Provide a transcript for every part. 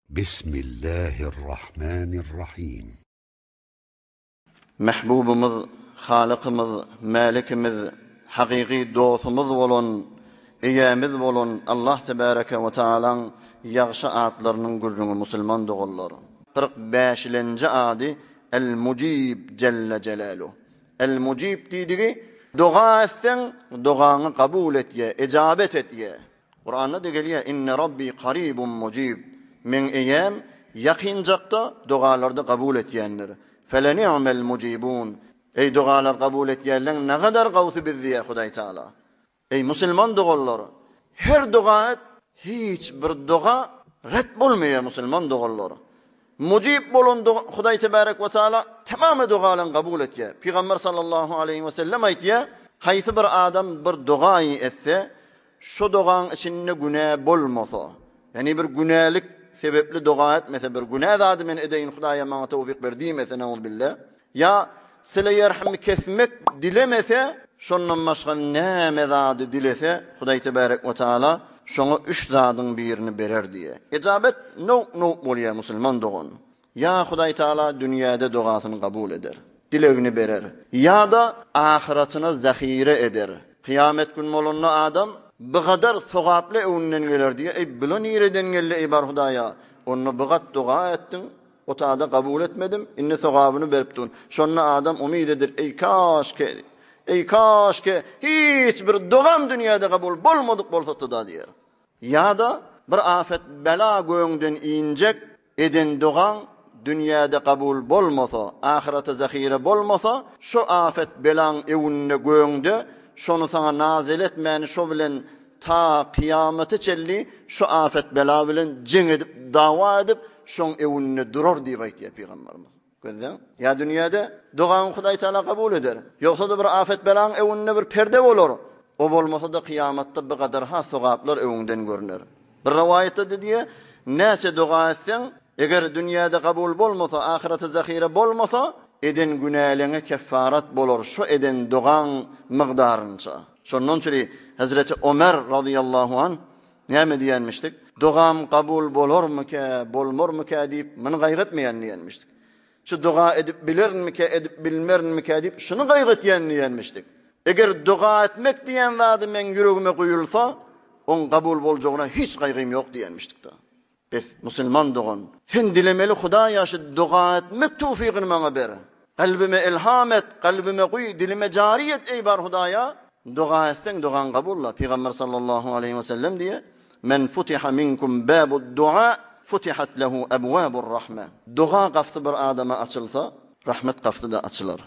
Bismillahirrahmanirrahim. Mähbubymyz, Halykymyz, Mälikimiz, hakyky dostumyz bolan, Eýämiz bolan Allah Tebäreke we Taalaň ýagşy atlarynyň gürrüňi musulman doganlar. 45-lenji ady El-Mujib Jelle Jelaluh. El-Mujib diýdigi, doga etseň, dogaňy kabul etýär, ejabet etýär. Kuranda-da gelýär, Inne Rabbi karibun mujib, Meň Eýäm ýakynjakda dogalarda kabul etýändir. Feleni'mel mujibun, Eý dogalar kabul etýänleň nagadar gawsy biz diýýär Hudaý Taala. Eý musulman doganlar, her doga et, hiç bir doga ret bolmaýar musulman doganlar. Mujib bolan Hudaý Tebarek we Taala tamamy dogalaryny kabul etýär. Pygamber sallallahu aleýhi we sellem aýtýar, haýsy bir adam bir dogaýy etse, Şo dogaň içinde günä bolmasa, ýagny bir günälik sebepli doga etmese, bir günä zady men edeýin Hudaýa maňa towfyk ber diýmese, nauzubilla, ýa sileýerhimi kesmek dilemese, şondan başga näme zady dilese, Hudaý tebärek we taala şoňa üç zadyň birini berer diýýär. Ejabet nowk-nowk bolýar musulman dogan. Ýa Hudaý Taala dünýäde dogasyny kabul eder, dilegini berer, ýa-da ahyratyna zahire eder. Kyýamet gün bolanda adam, Bygadar sogaply öwünden geler diýer, Eý, bula nireden geldi, eý bar Hudaýa? Onda bygat doga etdiň, o tada kabul etmedim, indi sogabyny berip dur. Şonda adam umyt eder, Eý, kaşke, eý, kaşke, hiç bir dogam dünýäde kabul bolmadyk bolsatdy-da diýer. Ýa-da bir afet bela göňden injek, eden dogaň dünýäde kabul bolmasa, ahyrete zahire bolmasa, şo afet belaň öwünde göňde şony saňa nazyl etmäni şo bilen ta kyýamata çenli şo afet bela bilen jeň edip dawa edip şoň öwünde durar diýip aýtýar pygamberimiz. Gözleň. Ýa dünýäde dogaňy Hudaý Taala kabul eder. Ýogsa-da bir afet-belaň öňünde bir perde bolar. O bolmasa-da kyýamatda bir gadar has sogaplar öňüňden görner. Bir rowaýatda-da diýýär, näçe doga etseň, eger dünýäde kabul bolmasa, ahyrete zahire bolmasa, eden günäleňe keffarat bolar şo eden dogaň mygdarynça. Şondan çüri Hezreti Omer razyýallahu anh Näme diýenmişdik? Dogam kabul bolarmykä, bolmarmykä diýip, muny gaýgy etmeýän diýenmişdik. Şu doga edip bilerinmikä, edip bilmerinmikä diýip, şuny gaýgy etýän diýenmişdik. Eger doga etmek diýen zady meň ýüregime guýulsa, oň kabul boljagyna hiç gaýgym ýok diýenmişdik-de. Bes, musulman dogan, sen dilemeli Hudaýa şu doga etmek towfygyny maňa ber. Kalbyma ilham et, kalbyma guý, dilime jary et eý bar Hudaýa. Doga etseň dogaň kabul-la. Pygamber sallallahu aleýhi we sellem diýýär, Men futiha minkum babud dua, futihat lehu abwabur rahme. Doga gapysy bir adama açylsa, rahmet gapysy-da açylar.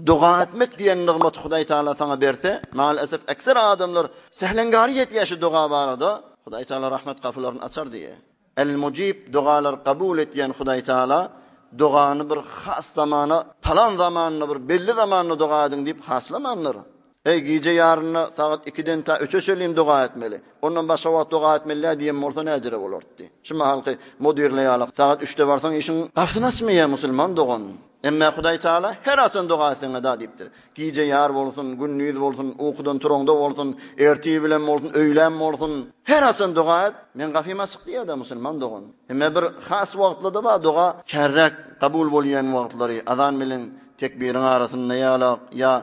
Doga etmek diýen nygmaty Hudaý Taala saňa berse, maal esef ekser adamlar sählengary ýetýär şu doga barada, Hudaý Taala rahmet gapylaryny açar diýýär. El-Mujib dogalar kabul etýän Hudaý Taala dogany bir has zamana, palan zamanda bir belli zamanda doga ediň diýip haslamandyr. Eý, gije ýarynda sagat ikiden ta üçe çenlim doga etmeli. Ondan başga wagt doga etmeli däl diýen bolsa näjere bolardy. Şu mahalky mudirler ýaly sagat üçde barsaň işiň gapysyny açmaýar musulman dogan. Emme Hudaý Taala her haçan doga etseň eda diýipdir. Gije ýar bolsun, gündiz bolsun, ukudan turaňda bolsun, ertir bilen bolsun, öýlän bolsun, her haçan doga et, meň gapym açyk diýýär-de musulman dogan. Emme bir has wagtlarda bar doga kärräk kabul bolýan wagtlary, azan bilen tekbiriň arasynda ýalak ýa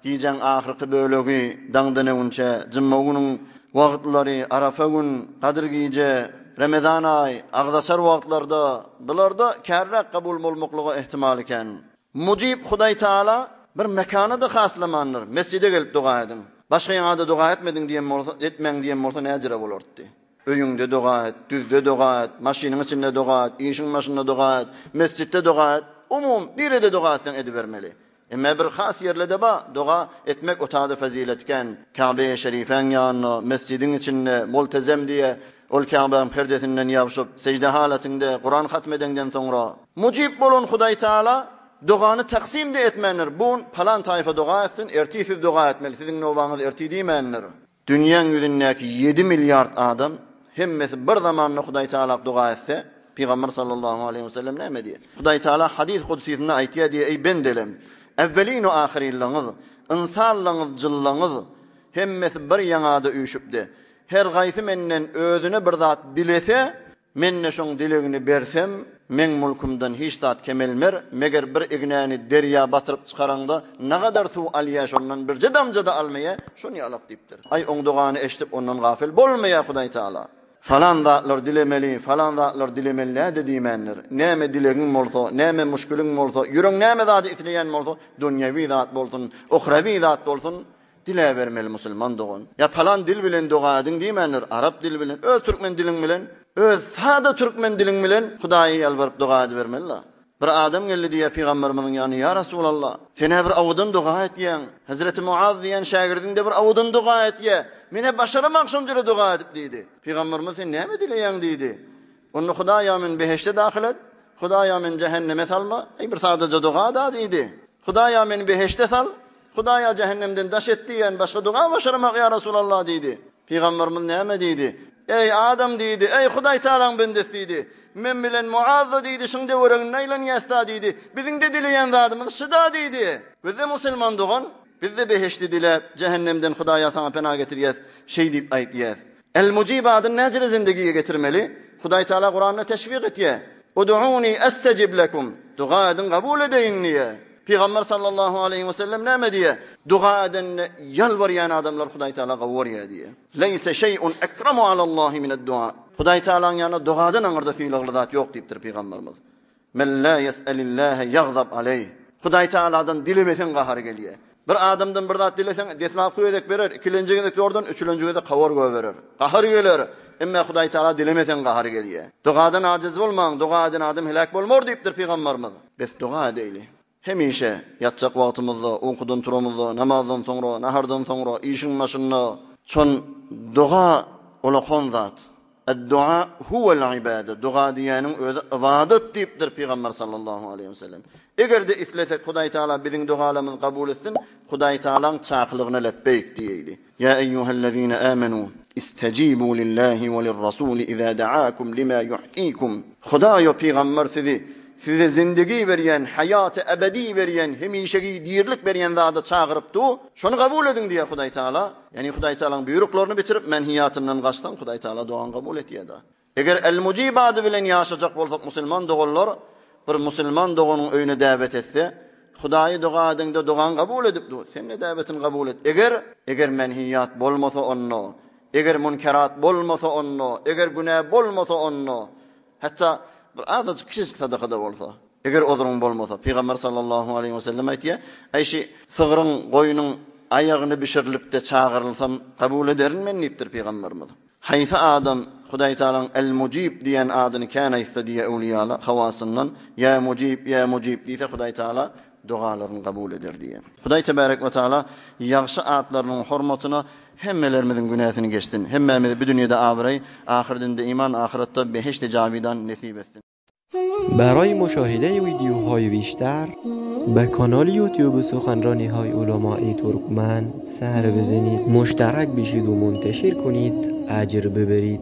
Gijäň ahyrky bölegi daňdan öňünçä, jumma günüň wagtlary, Arafa gün, Gadyr gije, Remezan aý, agzaçar wagtlarda, bularda kärräk kabul bolmaklyga ähtimaly kän. Mujyp Hudaý Taala bir mekana-da haslamandyr, mesjide gelip doga ediň, başga ýaňada doga etmediň diýen bolsa, etmäň diýen bolsa näjere bolartdy. Öýüňde doga et, düzde doga et, maşynyň içinde doga et, işiň başynda doga et, mesjitde doga et, umum nirede doga etseň edibermeli. Emme bir has ýerlede ba, doga etmek otada fazilet kän. Käbe-i şerifäň ýanynda, mesjidiň içinde, multezem diýe, ol Käbäň perdesinden ýabşyp, sejde halatyňda, Kuran hatm edeňden soňra. Mujyp bolan Hudaý Taala dogany taksim-de etmändir, bu gün palan taýfa doga etsin, ertir siz doga etmeli, siziň nobaňyz ertir diýmändir. Dünýäň ýüzündäki ýedi milliard adam hemmesi bir zamanda Hudaý Taala doga etse, Pygamber sallallahu aleýhi we sellem näme diýýär? Hudaý Taala hadys kudsysynda aýtýar diýýär, Eý bendelem, äwwelin we ahyrinligiňiz, ynsanlygyňyz, jynlaryňyz hemmesi bir ýaňada üýşüpdi. Her gaýsy menden özüne bir zat dilese, Men-de şoň dilegini bersem, meň mulkumdan hiç zat kemelmer, meger bir ignäni derýa batyryp çykaraňda nagadar suw alýa şondan birje damja-da almaýa, şony ýalak diýipdir. Aý oň dogany eşidip ondan gafyl bolmaýa Hudaý Taala. Falan zatlar dilemeli, falan zatlar dilemeli däde diýmändir. Näme dilegiň bolsa, näme muşkiliň bolsa, ýüregiň näme zady isleýän bolsa, dünýewi zat bolsun, uhrewi zat bolsun, diläbermeli musulman dogan. Ýa palan dil bilen doga ediň diýmändir, arap dili bilen, öz türkmen diliň bilen, öz sada türkmen diliň bilen Hudaýa ýalbaryp doga edibermeli-la. Bir adam geldi diýýär pygamberimiziň ýanyna, Ýa Resulallah, sen-ä bir owadan doga etýäň. Hezreti Muaz diýen şägirdiň-de bir owadan doga etýär. Men-ä başaramok şonjala doga edip diýdi. Pygamberimiz sen näme dileýäň diýdi. Onda Hudaýa meni behişde dahyl et, Hudaýa meni jähenneme salma, eý bir sadaja doga-da diýdi. Hudaýa meni behişde sal, Hudaýa jähennemden daş et diýen başga doga başaramak ýa Resulallah diýdi. Pygamberimiz näme diýdi? Eý adam diýdi, eý Hudaý Tagalaň bendesi diýdi. Men bilen Muazda diýdi, şuň töwereginde aýlanýasda diýdi. Biziň-de dileýän zadymyz şuda diýdi. Bizde musulman dogan, bizde behişdi diläp, jähennemden Hudaýa saňa pena getirýäs, şeý diýip aýtýas. El-Mujib adyny näjele zindigiýe getirmeli? Hudaý Taala Kuranda teşwik etýär. Ud'uni estejib lekum. Doga ediň kabul edeýin diýýär. Pygamber sallallahu aleýhi we sellem näme diýýär? Doga edende ýalbarýan adamlar Hudaý Taala gowy görýär diýýär. Leýse şeý'un ekremu alallahi mined-dua. Hudaý Taalaň ýanynda dogadan aňyrda sylagly zat ýok diýipdir pygamberimiz. Men la ýes'elillahe ýagzab aleýh. Hudaý Tagaladan dilemeseň gahary gelýär. Bir adamdan bir zat dileseň, deslapky gezek berer, ikilenji gezek zordan, üçülenji gezek hawar goýberer. Gahary geler. Emma Hudaý Tagala dilemeseň gahary gelýär. Dogadan ajiz bolmaň, doga eden adam heläk bolmar diýipdir pygambarymyz. Bes doga edeýli. Hemişe ýatjak wagtymyzda, ukudan turamyzda, namazdan soňra, nahardan soňra, işiň başynda şon doga ulakon zat. Ad-dua huwel ibade, doga diýýäniň özi ybadat diýipdir Pygamber sallallahu aleýhi we sellem. Eger-de islesek Hudaý Tagala biziň dogalarymyzy kabul etsin, Hudaý Tagalaň çakylygyna lepbeýk diýeýli. Ýa eýýuhellezine amenu istejibu lillahi we lirrasuli iza da'akum lima yuhyikum. Hudaý we Pygamber sizi size zindigi berýän, haýaty ebedi berýän, hemişegi dirilik berýän zada çagyryp dur, şony kabul ediň diýýär Hudaý Tagala. Ýagny Hudaý Tagalaň buýruklaryny bitirip, menhiýatyndan gaçsaň, Hudaý Tagala dogaňy kabul etýär-de. Eger El-Mujib ady bilen ýaşajak bolsak musulman doganlar bir musulman doganyň öýüne däwet etse, Hudaýy doga edeňde dogaňy kabul edip dur, sen-de däwetini kabul et. Eger, eger menhiýat bolmasa onda, eger munkerat bolmasa onda, eger günä bolmasa onda, Hatda bir azajyk kiçijik sadaka-da bolsa, eger ozruň bolmasa, Pygamber sallallahu aleýhi we sellem aýtýar, Äý şi sygryň, goýnuň aýagyny bişirilip-de çagyrylsam, kabul ederin men diýipdir Pygamberimiz. Haýsy adam Hudaý Tagalaň El-Mujib diýen adyny kän aýtsa diýýär öwliýalar hawasyndan, Ýa Mujib, ýa Mujib diýse Hudaý Tagala dogalaryny kabul eder diýýär. Hudaý Tebarek we Taala ýagşy atlarynyň hormatyna hemmelerimiziň günäsini geçsin. Hemmämize bu dünýede abraý, ahyrdinde iman, ahyratda behişdi jawidan nesip etsin. برای مشاهده ویدیوهای بیشتر به کانال یوتیوب سخنرانی های علمای ترکمن سر بزنید مشترک بشید و منتشر کنید اجر ببرید.